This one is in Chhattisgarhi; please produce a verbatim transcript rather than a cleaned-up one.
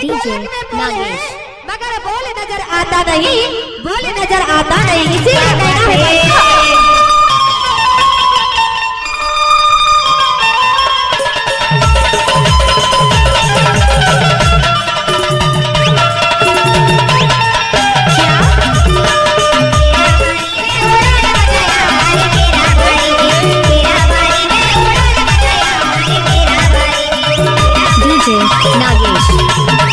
डीजे नागेश। मगर बोल नजर आता नहीं, बोल नजर आता नहीं, इसीलिए कहना है। डीजे नागेश।